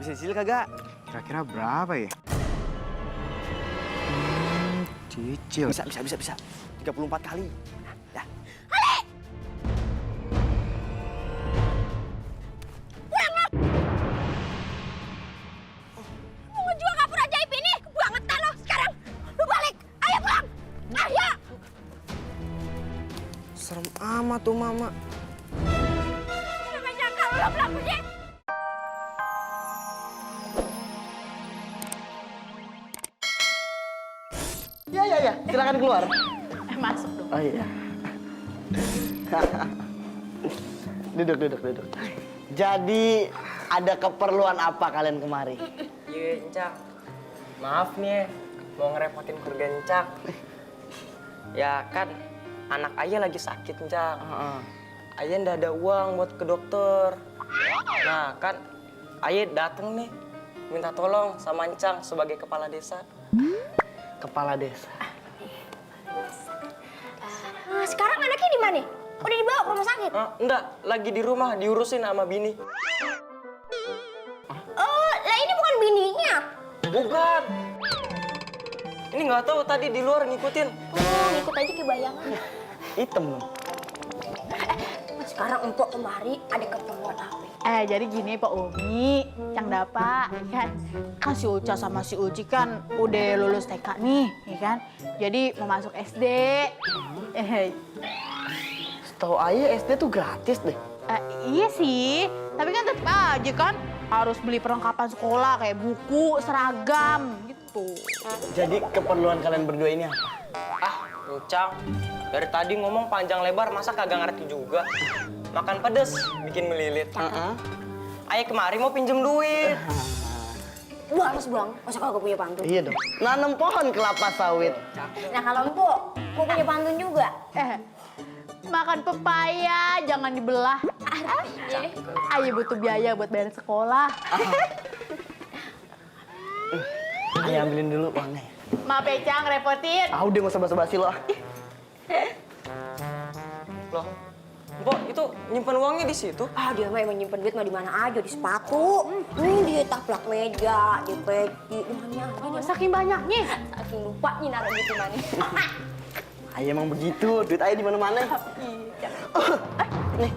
Bisa cicil kagak? Kira-kira berapa ya? Cicil. Bisa. 34 kali. Dah. Mau ngejual kapur ajaib ini? Kebangetan lo. Sekarang lu balik. Ayo pulang. Ayo. Serem amat tuh mama. Jangan nyangka lo pulang pergi. Ya, silakan keluar. Masuk dong. Oh iya. Duduk. Jadi ada keperluan apa kalian kemari? Iya, Encak. Maaf nih, mau ngerepotin keluarga Encak. Ya kan, anak ayah lagi sakit, Encak. Ayah ndak ada uang buat ke dokter. Nah, kan ayah dateng nih, minta tolong sama Encang sebagai kepala desa. Kepala desa. Sekarang anaknya di mana? Udah dibawa ke rumah sakit? Enggak, lagi di rumah diurusin sama bini. Oh, lah ini bukan bininya. Bukan. Ini nggak tahu tadi di luar ngikutin. Oh, ngikut aja ke bayangan. Hitam dong. Sekarang empok kemari ada keperluan apa? Jadi gini Pak Umi, yang dapat kan si Uca sama si Uci kan udah lulus TK nih, ya kan? Jadi mau masuk SD. Setahu ayah SD tuh gratis deh. Iya sih, tapi kan tetap aja kan harus beli perlengkapan sekolah kayak buku, seragam gitu. Jadi keperluan kalian berdua ini apa? Encang, dari tadi ngomong panjang lebar, masa kagak ngerti juga? Makan pedes, bikin melilit. Ayah kemari mau pinjem duit. Males bang, masa kagak punya pantun? Iya dong. Nanam pohon kelapa sawit. Nah kalau empok, mau punya pantun juga? Makan pepaya, jangan dibelah. Ayo butuh biaya buat bayar sekolah. Ayah ambilin dulu uangnya. Maaf ya Cang, repotin. Udah nggak usah basa-basi lo. Loh, Mbok itu nyimpen uangnya di situ? Dia mah emang nyimpen duit mah di mana aja, di sepatu. Di taplak meja, di peci, di mana aja. Saking banyaknya. Saking lupa nih naruh gitu mana. Ayah emang begitu, duit ayah di mana-mana. Nih.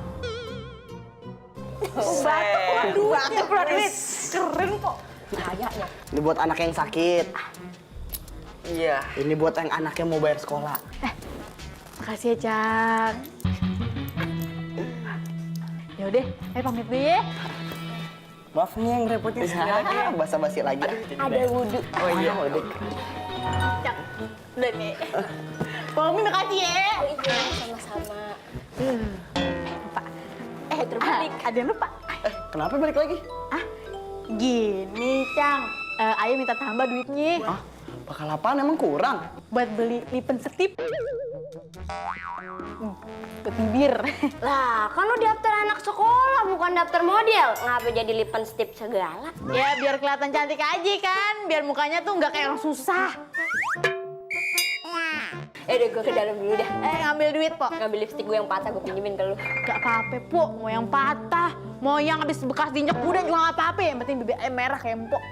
Batu keluar duit. Keren kok. Kayaknya. Ini buat anak yang sakit. Iya. Ini buat yang anaknya mau bayar sekolah. Makasih ya Cang. Yaudah, pamit dulu ya. Maaf nih yang ngerepotin sekali lagi. Basa-basi lagi. Ada wudhu. Oh iya. Udah. Cang, udah nih. Pak Umi makasih ya. Oh iya, sama-sama. Lupa. Terbalik. Ada yang lupa. Kenapa balik lagi? Gini Cang, Ayah minta tambah duitnya. Bakal apaan emang kurang? Buat beli lipen setip. Buat bibir. Lah, kan lu daftar anak sekolah, bukan daftar model. Ngapa jadi lipen stip segala? Ya biar kelihatan cantik aja kan, biar mukanya tuh nggak kayak orang susah. Udah gue ke dalam dulu dah. Ngambil duit, Pok. Ngambil lipstick gue yang patah, gue pinjemin ke lu. Gak apa-apa, Pok. Mau yang patah, mau yang habis bekas diinjek kuda juga gak apa-apa. Yang penting bibirnya merah kayak empok.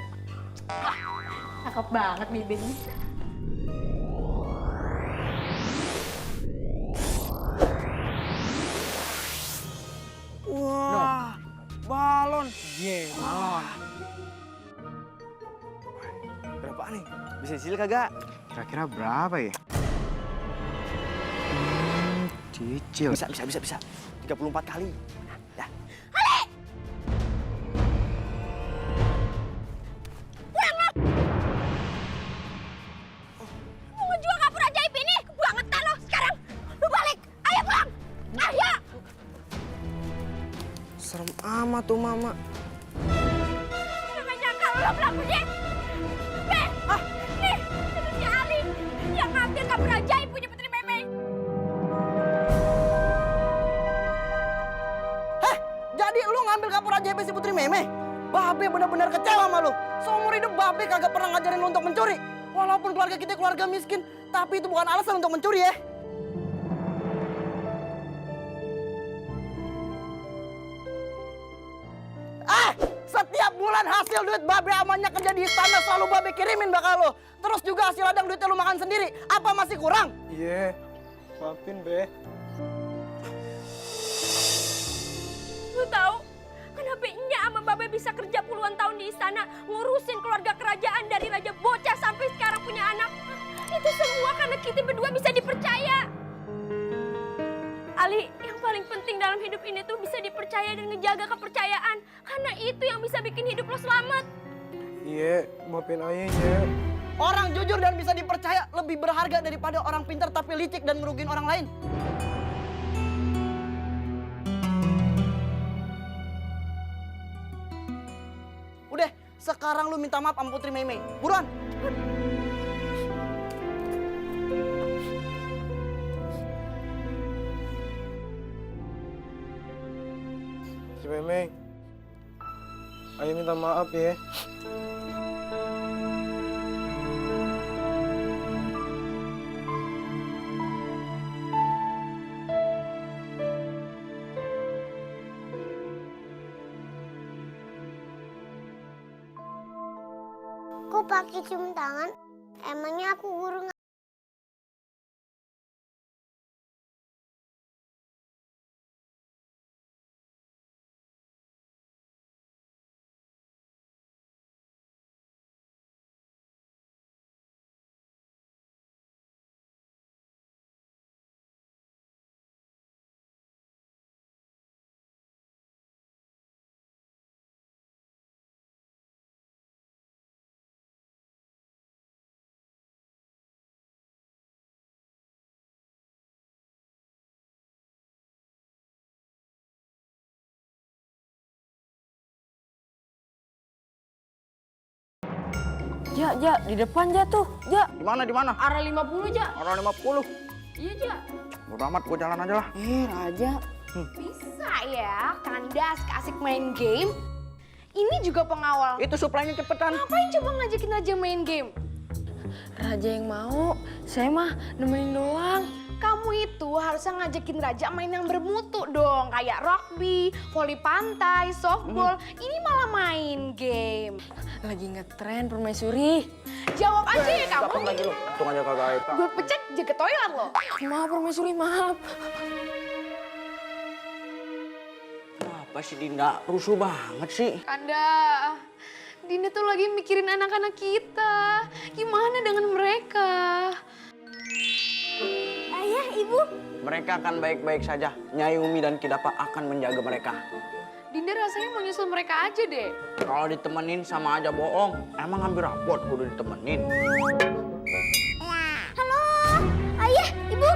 Cakep banget bibirnya. Wah, balon. Balon. Berapa nih? Bisa cicil kagak? Kira-kira berapa ya? Cicil. Bisa. 34 kali. Dah. Mau ngejual kapur ajaib ini? Kebangetan lo. Sekarang lu balik. Ayo pulang. Ayo. Serem amat tuh mama. Jangan nyangka lu pulang pergi. Nih, itu si Ali yang ngambil kapur ajaib punya Putri Meme. Jadi lu ngambil kapur ajaib si Putri Meme? Babe benar-benar kecewa sama lu. Seumur hidup Babe kagak pernah ngajarin lu untuk mencuri. Walaupun keluarga kita keluarga miskin, tapi itu bukan alasan untuk mencuri ya. Setiap bulan Kan hasil duit babe amannya kerja di istana selalu babe kirimin bakal lo. Terus juga hasil ladang duitnya lu makan sendiri. Apa masih kurang? Iya, maafin Be. Lu tahu kenapa Nya sama Babe bisa kerja puluhan tahun di istana ngurusin keluarga kerajaan dari raja bocah sampai sekarang punya anak? Itu semua karena kita berdua bisa dipercaya. Ali, yang paling penting dalam hidup ini tuh bisa dipercaya dan ngejaga kepercayaan. Karena itu yang bisa bikin hidup lo selamat. Iya, maafin Ayah ya. Orang jujur dan bisa dipercaya lebih berharga daripada orang pintar tapi licik dan merugiin orang lain. Udah, sekarang lu minta maaf sama Putri Mei Mei. Buruan. Si Meme, Ayah minta maaf ya. Kok pakai cium tangan? Emangnya aku guru nggak? Ja, di depan Ja tuh. Ja, Di mana? arah 50 Ja. Orang 50. Iya Ja. Bodo amat, gua jalan aja lah. Raja. Bisa ya, kandas asik main game. Ini juga pengawal. Itu suplainya cepetan. Ngapain coba ngajakin Raja main game? Raja yang mau, saya mah nemenin doang. Kamu itu harusnya ngajakin Raja main yang bermutu dong. Kayak rugby, voli pantai, softball. Ini malah main game. Lagi ngetren permaisuri. Jawab aja ya kamu. Lagi lu. Untung aja kagak Aita. Gue pecat jaga toilet loh. Maaf permaisuri, maaf. Apa sih Dinda? Rusuh banget sih. Kanda, Dinda tuh lagi mikirin anak-anak kita. Gimana dengan mereka? Ayah, ibu. Mereka akan baik-baik saja. Nyai Umi dan Kidapa akan menjaga mereka. Dinda rasanya mau nyusul mereka aja deh. Kalau ditemenin sama aja bohong. Emang hampir rapot kudu ditemenin. Halo, ayah, ibu.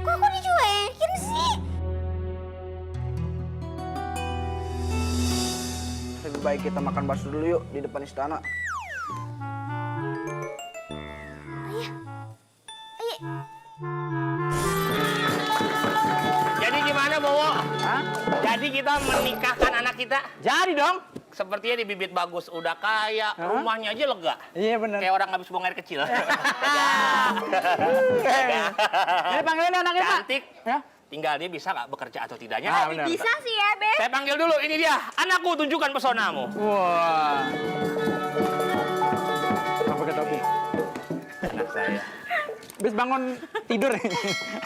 Kok aku dicuekin sih? Lebih baik kita makan bakso dulu yuk di depan istana. Ayah. Jadi gimana, Bowo? Hah? Jadi kita menikahkan anak kita? Jadi dong. Sepertinya di bibit bagus, udah kaya, rumahnya aja lega. Iya bener. Kayak orang habis buang air kecil. Ini panggilin anaknya, Pak. Cantik. Ya? Tinggal dia bisa nggak bekerja atau tidaknya. bener. Bisa sih ya, Be. Saya panggil dulu, ini dia. Anakku, tunjukkan pesonamu. Wah. Apa kata Topi? Anak saya. Habis bangun tidur.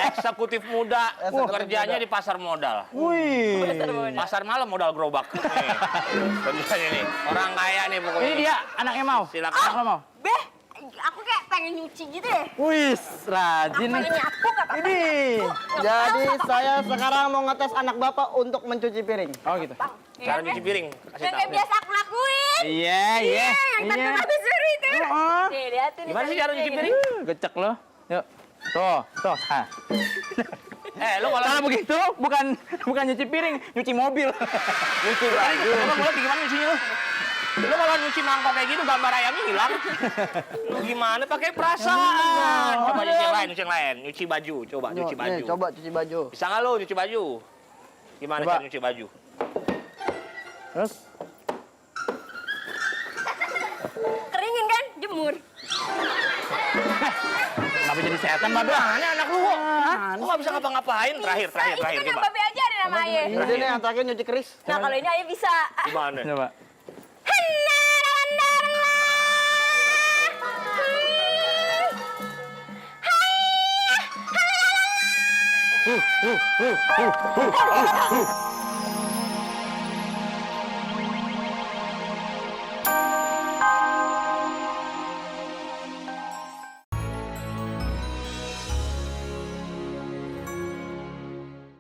Eksekutif muda, kerjanya di pasar modal. Wih. Pasar malam modal gerobak. Nih, kerjanya nih. Orang kaya nih pokoknya. Ini dia anaknya mau. Silakan. Anak lo mau. Be, aku kayak pengen nyuci gitu deh. Wih, rajin nih. Pengen nyapu nggak apa-apa. Ini. Jadi saya sekarang mau ngetes anak bapak untuk mencuci piring. Oh gitu. Cara nyuci piring. Kasih Yang tahu. kayak biasa aku lakuin. Iya, iya. Yang tante habis suri itu. Oh. Nih, lihat ini. Gimana sih cara nyuci piring? Gecek lo. Yuk. Tuh. Ha. Lu kalau Kalau begitu bukan nyuci piring, nyuci mobil. Nyuci baju. Emang mulai gimana nyucinya lu? Lu kalau nyuci mangkok kayak gitu gambar ayamnya hilang. Lu gimana pakai perasaan? Coba nyuci yang lain, Nyuci baju, coba nyuci baju. Nih, coba cuci baju. Bisa nggak lu nyuci baju? Gimana Coba. cara nyuci baju? Terus Keringin kan? Jemur. kenapa jadi setan, Mbak? Mana anak lu? Lu nggak bisa ngapa-ngapain? Terakhir, Itu kan yang coba. Babe aja ada nama Ayah. Ini nih yang terakhir nyuci keris. Nah, kalau ini Ayah bisa. Gimana? Coba. Hena! Aduh,